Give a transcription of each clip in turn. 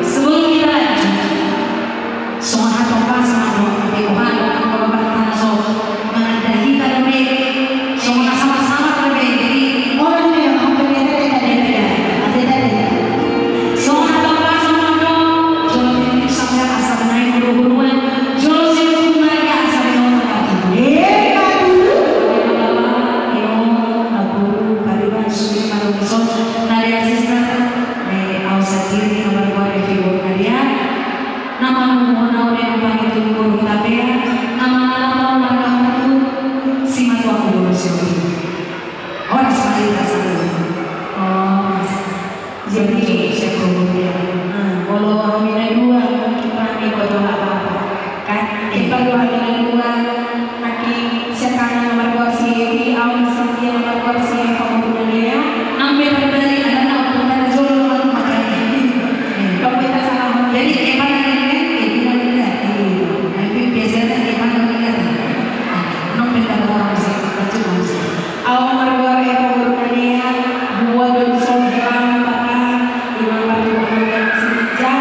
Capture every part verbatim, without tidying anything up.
Sebelum kita lanjut, songon hatopas ma dohot Tuhan, songon hatopas ma dohot Tuhan, songon na sama-sama dope. Jadi, songon hatopas ma dohot Tuhan, jolo tintin sanggar asa binaen huru-huruan, jolo sihut hungaria asa binaen hata Tuhan. Ema tutu. Ema tutu. Pariban sude marongison, na reasisna, eh, au sandiri, na margoar Evi Bornaria. Na manumuna ode na pangitu boru Tapea, na mangalap au marga Hatu, simatua kubur siopi. Oras ma hita saluhut. Oras. Jadi, siap kubur dia. Nah, molo hami na dua, mungkin rame buat bapak-bapak. Kan, eh, molo hami na dua, nangkin sian hami na margoar si Evi, au ma sian dia na margoar si Evi, pamoduna dia. Nang pe parbalik, ada na ompung na jolo, manu makanya. Jadi, Evi na lihat, eh, bilang lihat. Iya. Tapi biasanya Evi na lihat. Nang pe tak ada orang sih, tak cuma sih. Au margoar Evi Bornaria, dua don son helang baka, ima partubuan yang sinjak.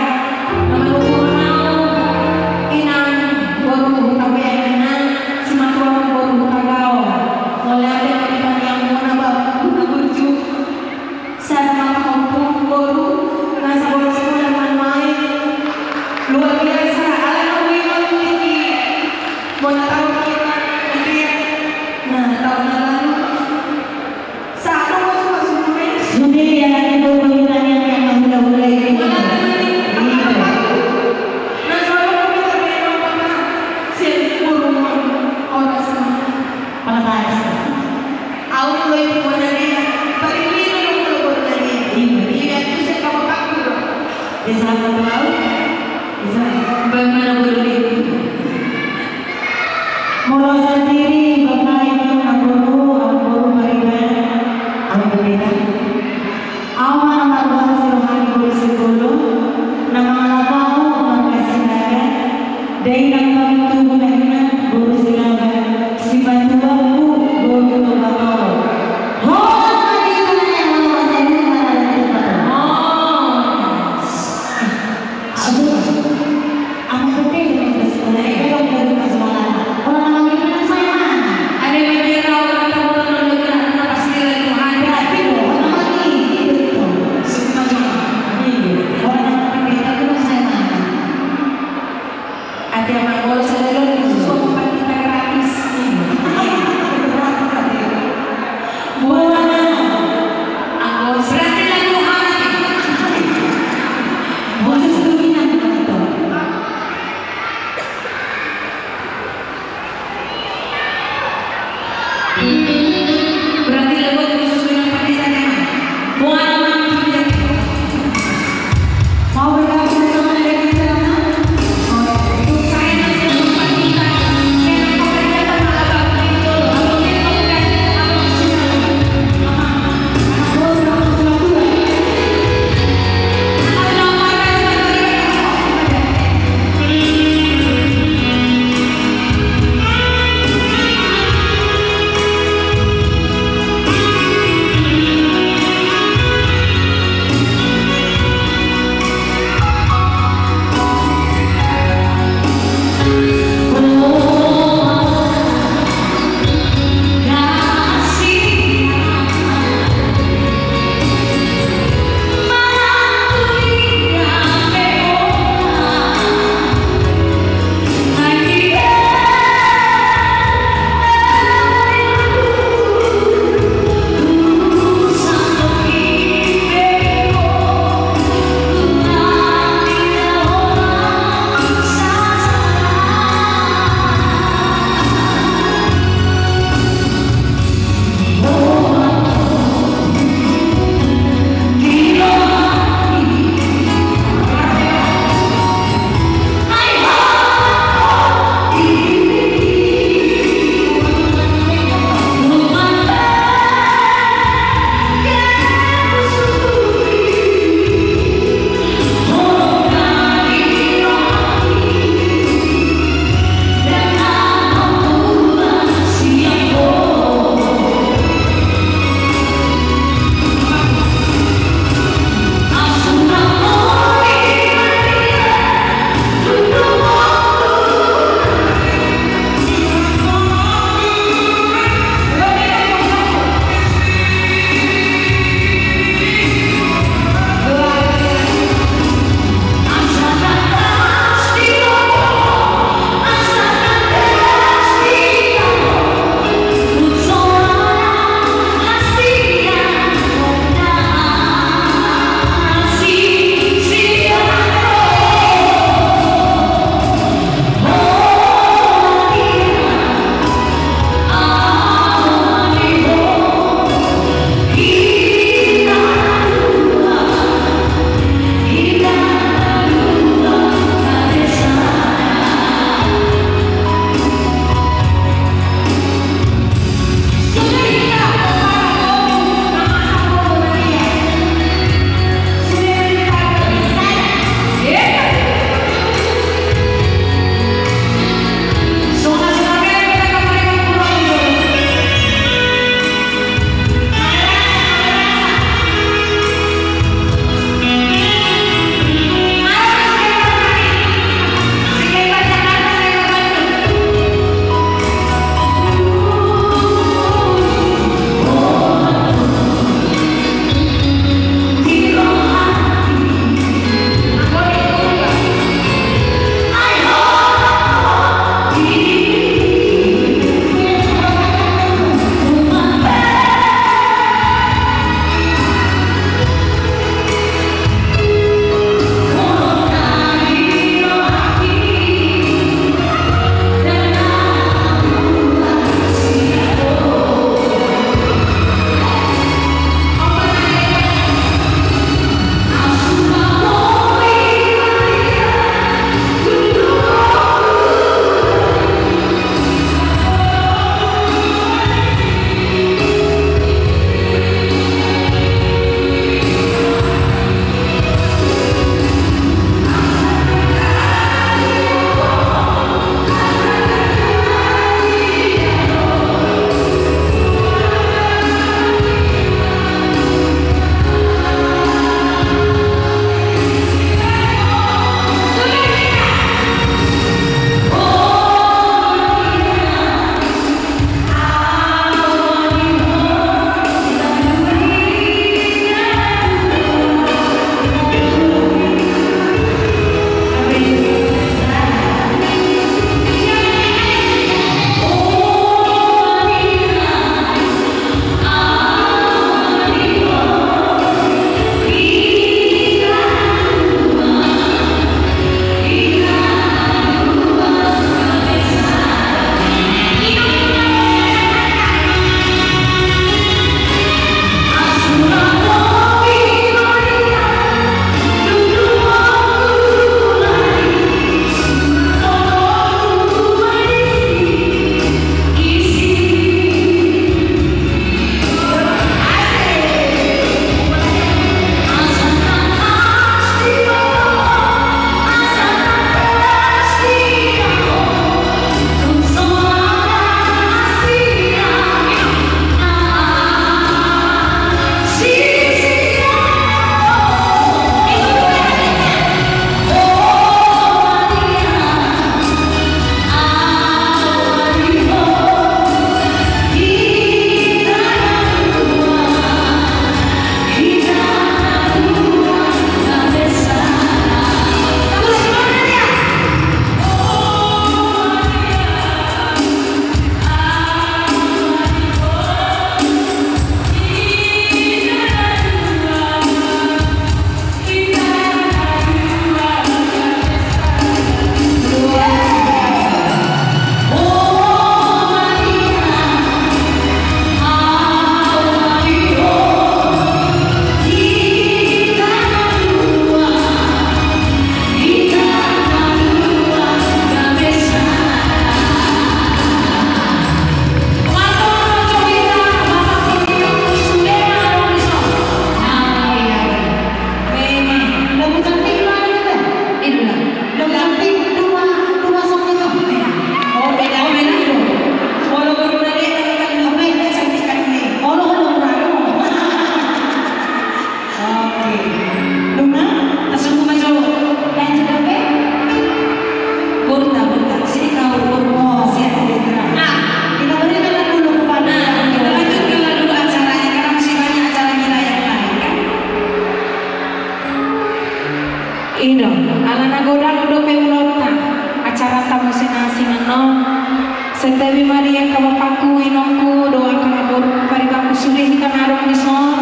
Santabi ma di angka bapakku, inongku, dohot angka naboru, paribanku, sude hita na adong dison,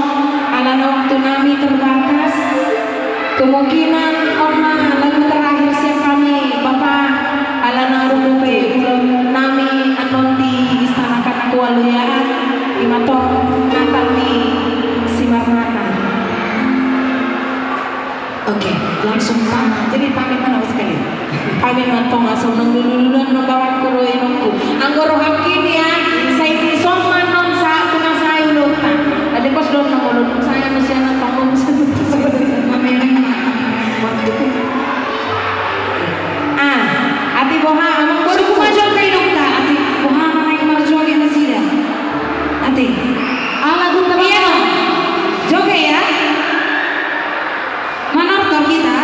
alana waktu nami terbatas. Kemungkinan on ma lagu terakhir sian hami, Bapa, alana adong dope ulaon nami annon di Istana Karna Kualuya, ima tong Natal ni Simarmata. Oke, langsung pamit. Jadi pamit ma nang sekali. Pamit ma tong, asa unang lululuan nang bapakku dohot inongku. Anggo rohangki nian, sai dison ma non sa, tu na sai ulaonta. Ade kos don nang ulaon, saya masih anak tong. Ah, ate boha, amang boru. Suku ma jolo inongta, ate boha, mana yang marjoget nasida. Ate. Ala guna iya. Joget ya. Manortor hita.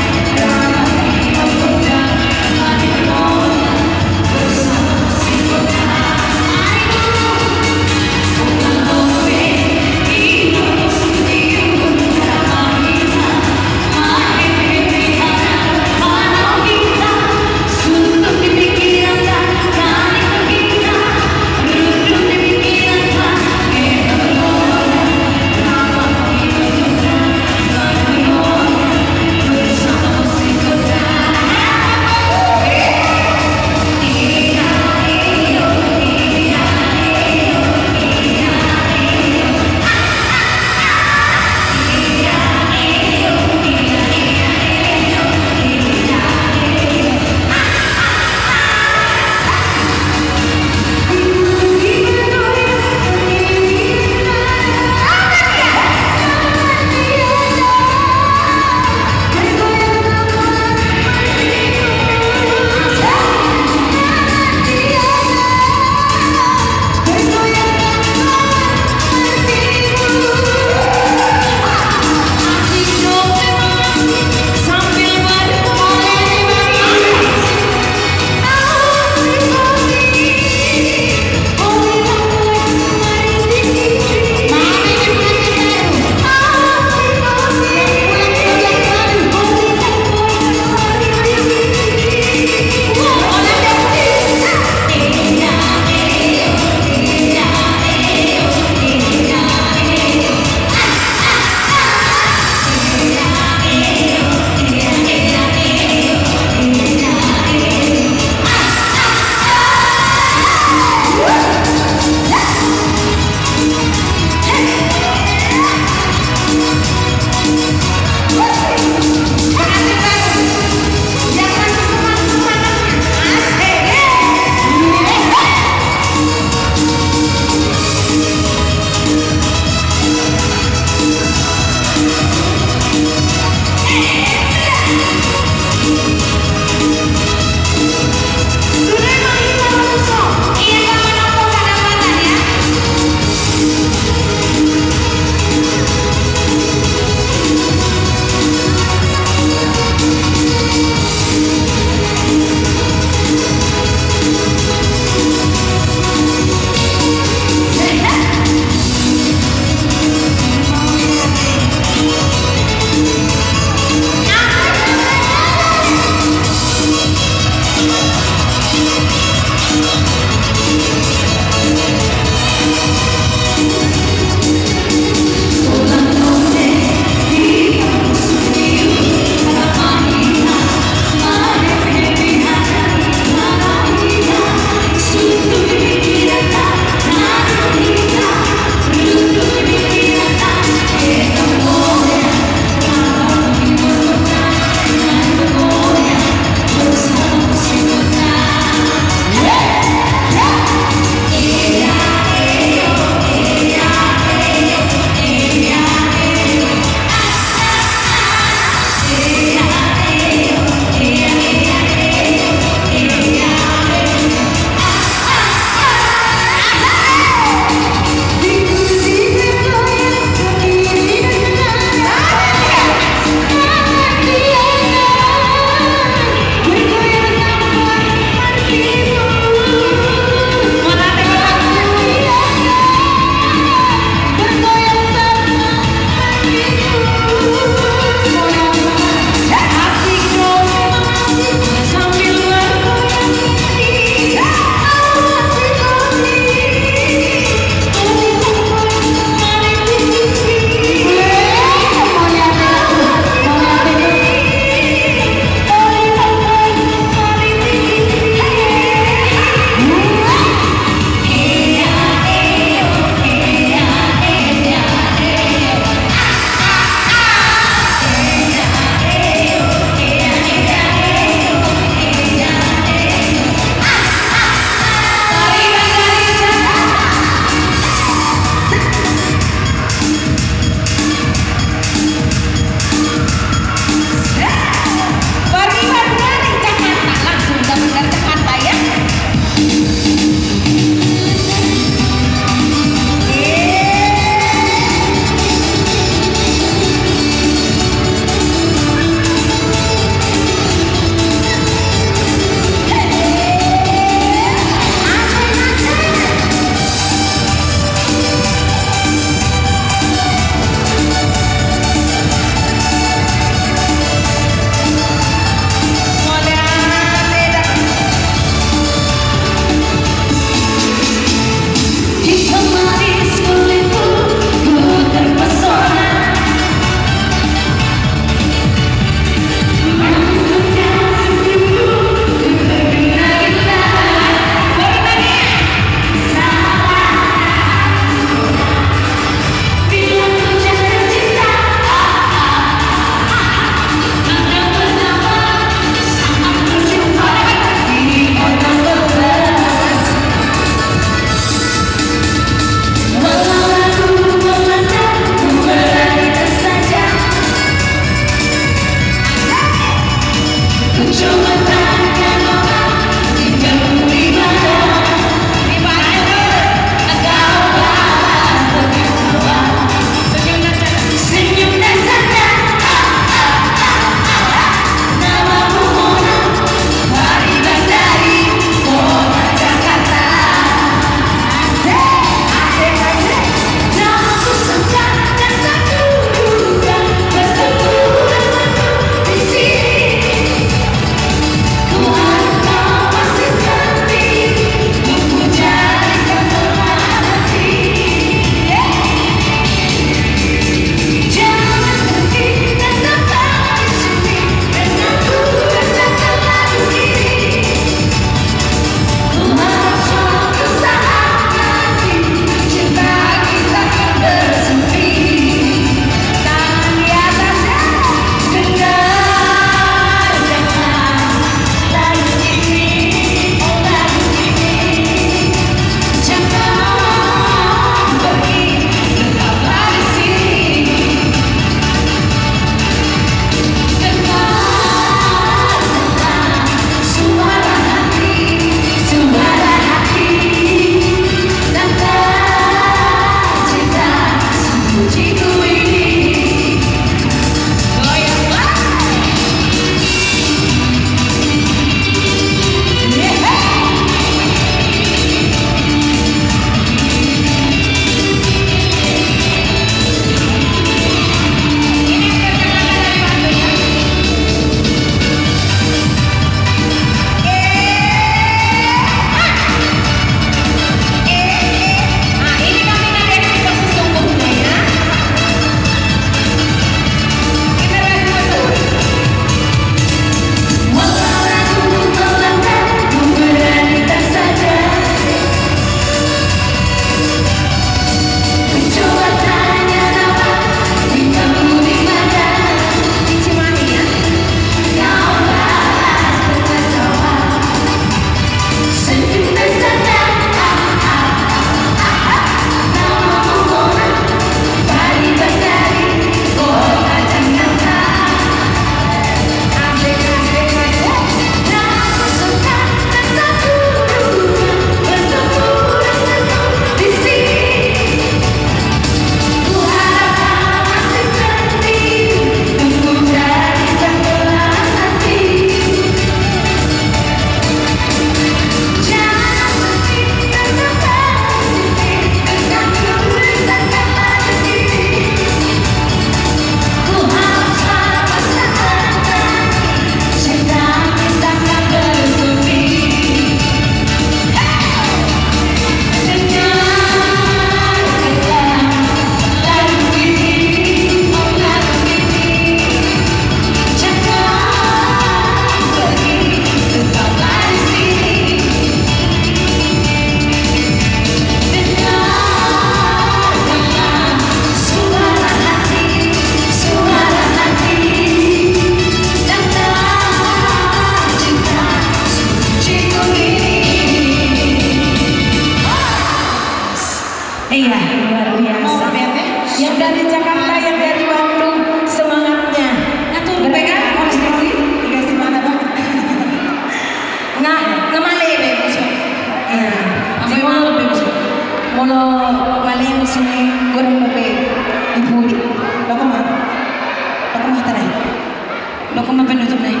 Hukum apa nutup nih?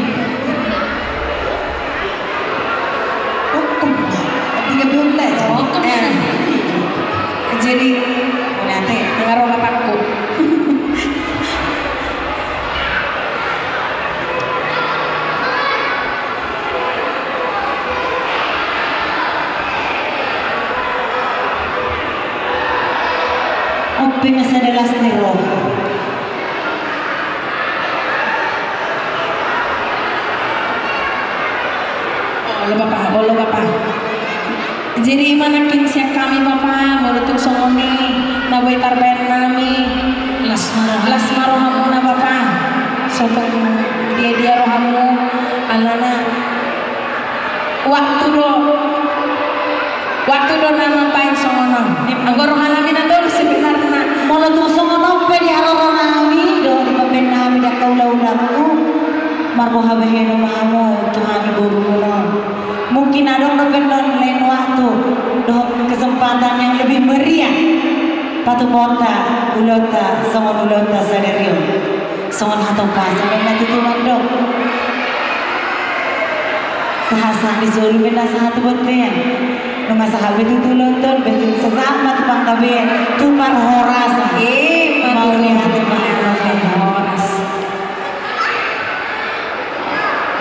Hukum. Tiga belas. Oh, hukum. Eh. Jadi, nanti dengar apa aku. Ope nga sada las ni roha. Olo Bapa, olo Bapa. Jadi ima nangkin sian hami Bapa, molo tung songon i na boi tarbaen nami. Las ma roha. Las ma rohamuna Bapa. Sotung dia-dia rohamu, alana waktu do, waktu do na mambaen songon on. Anggo rohanami na tolu sebenarna. Molo tung songon on pe di haroro nami dohot di pambaen nami di angka ulaulangku, marboha bahenon ma hamu tu hami borumuna on. Mungkin adong dope annon lain waktu dohot kesempatan yang lebih meriah patupaonta ulaonta songon ulaonta sadari on. Songon hatop hasa ma na tutu mandok. Sahat-sahat ni solu ma na sahat tu bontean. Nunga sahat be tutu ulaonta on, berarti sahat ma tu panggabean, tu parhorasan. Ima tutu. Mauliate ma. Horas.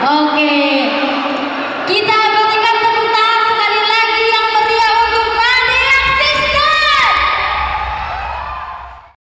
Oke.